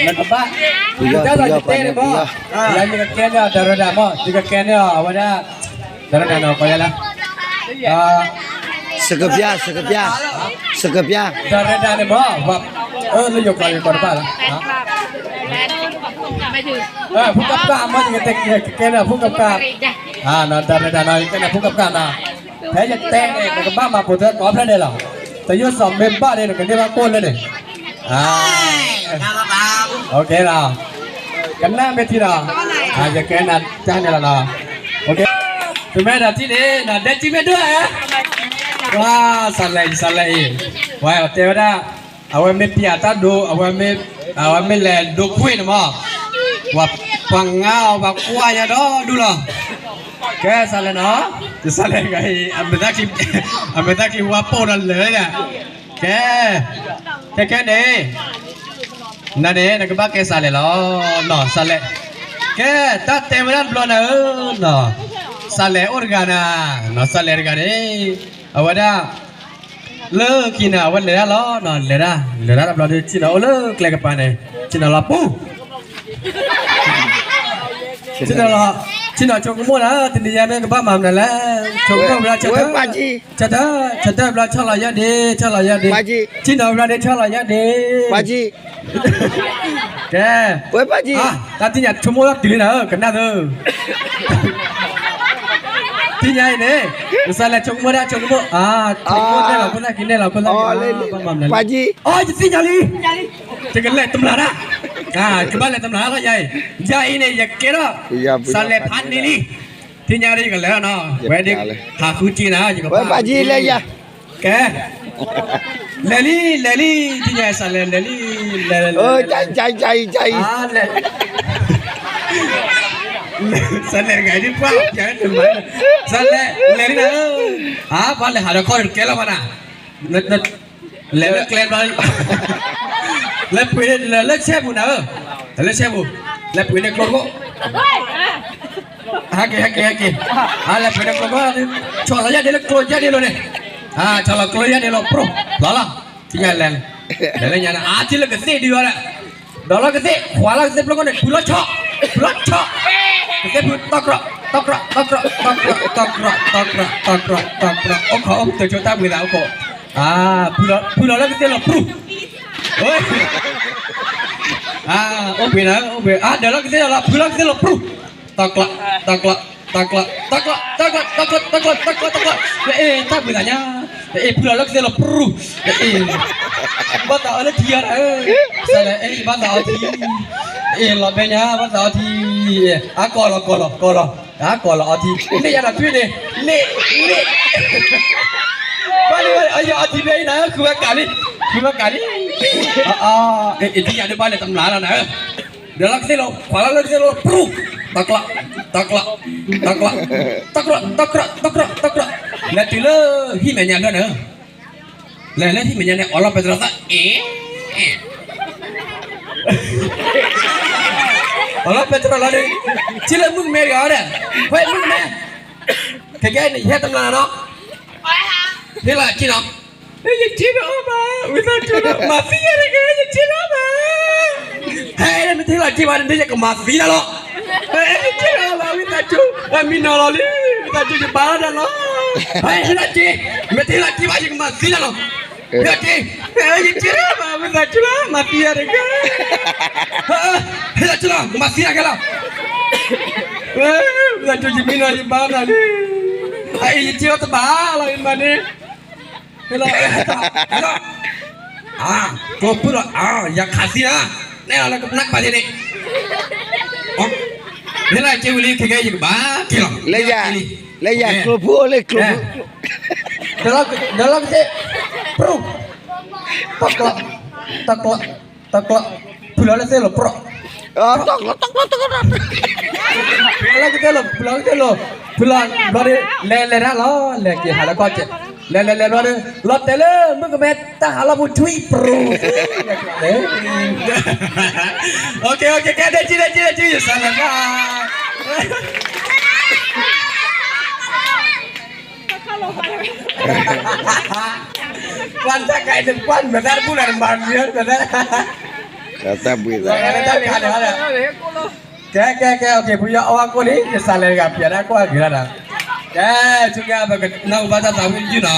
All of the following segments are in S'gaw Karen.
နကဘၣ်, ပယီၤ ပယီၤ ပယီၤ ပယီၤ, ယကကဲန့ၢ်အီၤ ဒါရဒါ မ့ၢ် ယကကဲန့ၢ်အီၤ အဝဲဒၣ် ဒါရဒါ နီၤ ကိးယၤလၢ စကပြ, စကပြ, စကပြ, ဒါရဒါ န့ၣ် မ့ၢ် လၢယိၤကီၢ် ယိၤကီၢ်တဘၣ်လီၤ, ဖုကပၢ် မ့ၢ် ယကကဲန့ၢ် ဖုကပၢ်, ဒါရဒါ နီၤ ယကဲန့ၢ် ဖုကပၢ် နီၤ, ဖဲယတဲန့ၣ် နကဘၣ်မၤပိာ်ထွဲကိးဖျၢၣ်န့ၣ်လီၤ, တယိၣ်စီၤမ့ၢ်ဘၣ်န့ၣ် နကန့ၢ်ဘၣ်ကိၣ်လၢန့ၣ် လီၤ, ကနၣ်မ့ၢ်ထံလီၤ, ယကဲနၤတၢ်န့ၣ်လီၤနီၤ, တမ့ၢ်ဒီးထံန့ၣ် နဒဲကံမ့ၢ်ဒိၣ်ဧါ, ဝါ, စးလဲအံၤ စးလဲအံၤ, ဝဲတဲဝဲဒၣ်, အဝဲမ့ၢ်ပျးတၢ်ဒိ, အဝဲမ့ၢ်လဲၤဒိခွ့ၣ်န့ၣ်မး, ပှၤငါအီၤ ပှၤကွၢ်ယၤဒီဒူၣ်လီၤ, ကဲစးလဲနီၤ, စးလဲဂၤအံၤ အမဲာ်သၣ်ချံဝါပိၢ်ဒီးလၢာ်, ကဲ, ခဲခဲန့ၣ် နၤန့ၣ် နကဘၣ်ကဲစးလဲလီၤ, နီၤ စးလဲ, ကဲ, တၢ်တဲဝဲဒၣ်တဘျီနၤဧၢ, နီၤ, စးလဲအိၣ်တဂၤနၤ, နီၤ စးလဲတဂၤန့ၣ်, အဝဲဒၣ် လၢခံန့ၣ် အဝဲလဲၤဒၣ်လီၤ, နီၤ လဲၤဒၣ်, လဲၤဒၣ်တဘျီဒီး ဆ့ၣ်နီၤအိၣ်လၢကျဲကပၤန့ၣ်, ဆ့ၣ်နီၤလီၤပူၤ ဆ့ၣ်နီၤလီၤ, ဆ့ၣ်နီၤဆိကမိၣ်နၤ, တနံၤညါမ့ၢ်ကဘၣ်မၤမနုၤလဲၣ်, ဆိကမိၣ်ဝဲဒၣ်, ဆၢထၢၣ်, ဆၢထၢၣ်ဘျီ ဆီၣ်လီၤယဲၢ်ဒ့, ဆီၣ်လီၤယဲၢ်ဒ့, ဆ့ၣ်နီၤဝဲဒၣ် ဆီၣ်လီၤယဲၢ်ဒ့, ကဲ, တၢ်သ့ၣ်ညါဆိကမိၣ်လီၤတုၤလံနၤဧၢ, ကနၣ်သၢ သ့ၣ်ညါအံၤန့ၣ်, ကစးလဲၤဆိကမိၣ်ဒၣ်ဆိကမိၣ်, ဆိကမိၣ်နဲၣ်လီၤခိၣ်သၣ်ခံ နဲၣ်လီၤခိၣ်သၣ်ခံ, အီ ယသ့ၣ်ညါလံ, ယကလဲၤတမျးဒၣ်, ယကဘၣ်လဲၤတမျးလီၤယၤအံၤ, ယၤအံၤန့ၣ် ယကဲထီၣ်, စးလဲဖးန့ၢ်လံ, သ့ၣ်ညါဒီးယကလဲၤလီၤနီၤ, ဝဲဒၣ်, ဟးဃုက့ၤနၤ, ယကဘၣ်လဲၤယၤ, ကဲ လဲၤလံ လဲၤလံ, သ့ၣ်ညါစးလဲၤလဲၤလံ, လဲၤလဲၤလဲၤ, လဲၤ စးလဲၤတဂၤဒ်ပှၢ်, စးလဲၤ လဲၤလံနၤ, အါ ပှၤလဲၤဟးဒီးခီၣ်တကဲလီၤဘၣ်နၤ, လဲၤလၢကျဲဘျီ, လဲၤပှ့ၤလၢဆဲပူၤနၤဧၢ, လဲၤလၢဆဲပူၤ, လဲၤပှ့ၤန့ၢ်ကျိတဘိ, ဟဲက့ၤ ဟဲက့ၤ ဟဲက့ၤ, လဲၤပှ့ၤန့ၢ်ကျိတဘိ, ဆီၣ်လီၤယဲၢ်ဒ့လၢကျိယဲၢ်ဒ့လီၤန့ၣ်, ဆီၣ်လီၤကျိယဲၢ်ဒ့လီၤ ပြူၢ် လီၤလီၤ, သ့ၣ်ညါလဲၤ, လဲၤလၢညါန့ၣ် အါ ထံၣ်လၢကသ့ၣ်ဒုးဝဲဒၣ်, ဒီးလီၤကသ့ၣ် ခွးလီၤကသ့ၣ်ဖျိခိၣ်န့ၣ် ဖုလီၤဆီၣ်, ဖုလီၤဆီၣ်, ကသ့ၣ်ဖု တီၢ်ကြၢး တီၢ်ကြၢး တီၢ်ကြၢး တီၢ်ကြၢး တီၢ်ကြၢး တီၢ်ကြၢး အိၣ်ခိး အိၣ်တဆိတၢ်ပှ့ၤသးအိၣ်ခိး, ဖုလီၤလၢကသ့ၣ်လီၤ ပြူၢ်, အိၣ်ပှ့ၤနၤ အိၣ်ပှ့ၤ, ဒီးလီၤကသ့ၣ်လီၤ ဖုလီၤကသ့ၣ်လီၤ ပြူၢ်, တီၢ်ကြၢး တီၢ်ကြၢး တီၢ်ကြၢး တီၢ်ကြၢး တီၢ်ကြၢး တီၢ်ကြၢး တီၢ်ကြၢး လၢအ့ၣ် တၢ်ပှ့ၤသးညါ, လၢအ့ၣ် ဖုလီၤလၢကသ့ၣ်လီၤ ပြူၢ်, လၢအ့ၣ် ဘၣ်သးအီထံအီတၢ်ဧၢ, စးလဲၤ အ့ၣ် ဘၣ်သးအီထံ, အ့ၣ် လီၤဘဲညါ ဘၣ်သးအီထံ, အကိးလီၤ ကိးလီၤ ကိးလီၤ, အကိးလီၤအီထံ, လ့ၣ်ယၤဒီးထွံၣ်န့ၣ်, လ့ၣ် လ့ၣ်, ဘၣ်လ့ၣ်အီထံဘဲအံၤနၤ ဃုဝဲကးလံ, ဃုဝဲကးလံ, အ့ၣ် ထံၣ်ယၤဒုးဘၣ်လဲၤတမျးလီၤနၤဧၢ, ဒီးလီၤကသ့ၣ်လီၤ ခွးလီၤလၢကသ့ၣ်လီၤ ပြူၢ်, တီၢ်ကြၢး တီၢ်ကြၢး တီၢ်ကြၢး တီၢ်ကြၢး တီၢ်ကြၢး တီၢ်ကြၢး, လဲၤတုၤလၢဟံၣ်မဲာ်ညါဘျီန့ၣ်, လဲၤလၢဟံၣ်မဲာ်ညါန့ၣ် အိးလီၤပဲတြီသၣ် အ့ၣ်, အိးလီၤပဲတြီလီၤဒီး, ထံၣ်လၢမုၣ်ကမဲတဂၤဒီး, ဝဲမုၣ်ကမဲ, ခဲကဲန့ၣ် ယဟဲတမျးနီၤ, ဟ့ၣ်လီၤက့ၤနီၤ, ယထံၣ်တအီၣ်ဘၣ်, ဝံသးစူၤလီၤ မၤသံယၤတဂ့ၤ ယထံၣ်တအီၣ်ဘၣ်, ဟဲ မ့ၢ်တဟ့ၣ်လီၤက့ၤဘၣ်န့ၣ် ယကမၤသံနၤလီၤ, ယထံၣ်တအီၣ်ဘၣ် ဝံသးစူၤ, မံနီၤလီၤလံ, ဝံသးစူၤ ယဘါတၢ်လီၤ, ဟဲ ဟ့ၣ်လီၤက့ၤ, မ့ၢ်တဟ့ၣ်လီၤက့ၤဘၣ် ယကမၤသံနၤလီၤ, ဟ့ၣ်လီၤက့ၤ, ယထံၣ်တအီၣ်ဘၣ် ဝံသးစူၤလီၤ မၤသံယၤတဂ့ၤ, ဟ့ၣ်လီၤက့ၤလီၤ မၤသံနၤက့ၤလီၤ, ဝံသးစူၤ ယမံနီၤ ယဘါနီၤလံ, အအံၤ ယထံၣ်အီၣ်တဘၣ်လီၤ ယမၤန့ၣ် ဟ့ၣ်လီၤ, ဟ့ၣ်လီၤ, ကျိဖုလီၤ, ယခးသံနၤ, နဲလီၤလၢနကပၤသ့န့ၣ်, ဟ့ၣ်လီၤက့ၤဝံၤလံ ခဲကဲယကဘါက့ၤလီၤ, လၢယၤ, လၢယၤ ကျိဖုအိၣ်လၢကျိဖု, ဒီးလီၤကသ့ၣ်, ပြူၢ်, တၢ်ကျီ, တၢ်ကျီ, တၢ်ကျီ, ဖုလီၤလၢသ့ၣ်လီၤ ပြူၢ် တၢ်ကျီ, တၢ်ကျီ, တၢ်ကျီ, ဖုလီၤကသ့ၣ်လီၤ ဖုလီၤကသ့ၣ်လီၤ, ဖုလီၤဘျီဒီး လဲၤလဲၤတၢ်လီၤ လဲၤက့ၤဟးလၢကီၢ်စဲၣ်, လဲၤလဲၤလဲၤဘျီဒီး လီၤတဲာ်လၢမုၣ်ကမဲတၢ်ဟးလီၢ်ပူၤထွံၣ်ပြူၤ, ကဲ ကဲ ကဲ ဒဲကံ ဒဲကံ ဒဲကံ ယစးလဲၤဘၣ်, ပှၤတၢ်ကါအံၤတပှၢ် နမဲာ်သၣ်တဘူၣ်လၢနမၤရံ မဲာ်သၣ် တၢ်ဘှံးသး ကဲ ကဲ ကဲ ဖုယီၢ်အီၣ်ဝဲကိၣ်လံ ယစးလဲၤတဂၤပျဲးဒၣ်ကိၣ်အဂ့ၤလီၤဒီး ကဲ ဆူညါ ပကနၢ်ဟူဘၣ်တၢ်သးဝံၣ်တယုၢ်နီၤ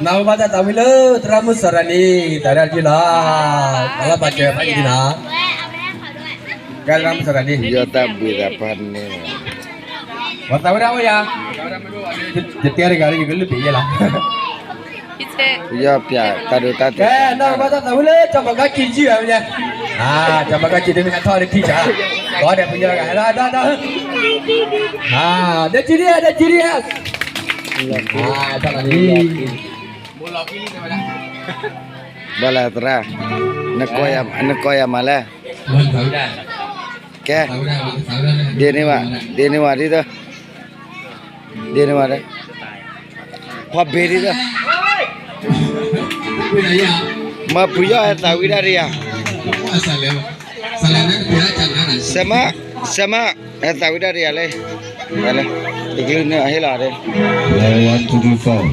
နၢ်ဟူဘၣ်တၢ်သးဝံၣ်လၢသရၣ်မုၣ်စီၤရၤနံ သးဝံၣ်တၢ်တယုၢ်နီၤ ပှၤလၢပှၤစၢၤဖးယံၤနီၤ ကဲသရၣ်မုၣ်စီၤရၤနံ ယီၢ်တၢ်ဘှံးသးဖးန့ၣ် ပှၤသးဝံၣ်ဒၣ်အိၣ်ယၤ ယတဲတဂၤလၢယကလုၢ်ပံၤယဲလီၤ ယီၢ်ပျဲတၢ်ဒိတၢ်တဲာ် ကဲ နၢ်ဟူဘၣ်တၢ်သးဝံၣ်လၢ ကၠီၤပၤကၣ်ကံယုၢ်ဧါ မ့ၢ်ညါ ကၠီၤပၤကၣ်ကံတမ့ၢ်ဟဲထီၣ်လၢထံၣ်ဆါ ဒီးဒီးပယီၤဂၤ ဟဲဒီးဒီးဒီး ဒဲကံဒံဧါ ဒဲကံဒံဧါ ဘၣ်လဲၣ်သရၣ် နကိးယၤမးလဲၣ် ကဲ ဒ်န့ၣ်ဘၣ် ဒ်န့ၣ်ဘၣ်ဒ်သိး ဒ်န့ၣ်ဘၣ်ဒီး ပှၤဘ့ၣ်ဒ်သိး မ့ၢ်ဖုယီၢ်ဟဲသးဝံၣ်ဒၣ်ဒံးဧါ စဲမး စဲမး ဟဲသးဝံၣ်ဒၣ်ဒံးဧါလဲၣ် တကလုၢ်န့ၣ်ဟ့ၣ်လီၤဒၣ် one two three four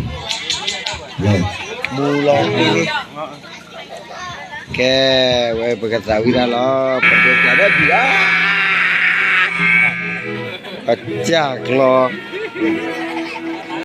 မူလီၤ ကဲ ဝဲပကသးဝံၣ်ဒၣ်လီၤ ပဒိးကျးဒီးဘံၣ်လီၤ ပစၢ်ကျီၤ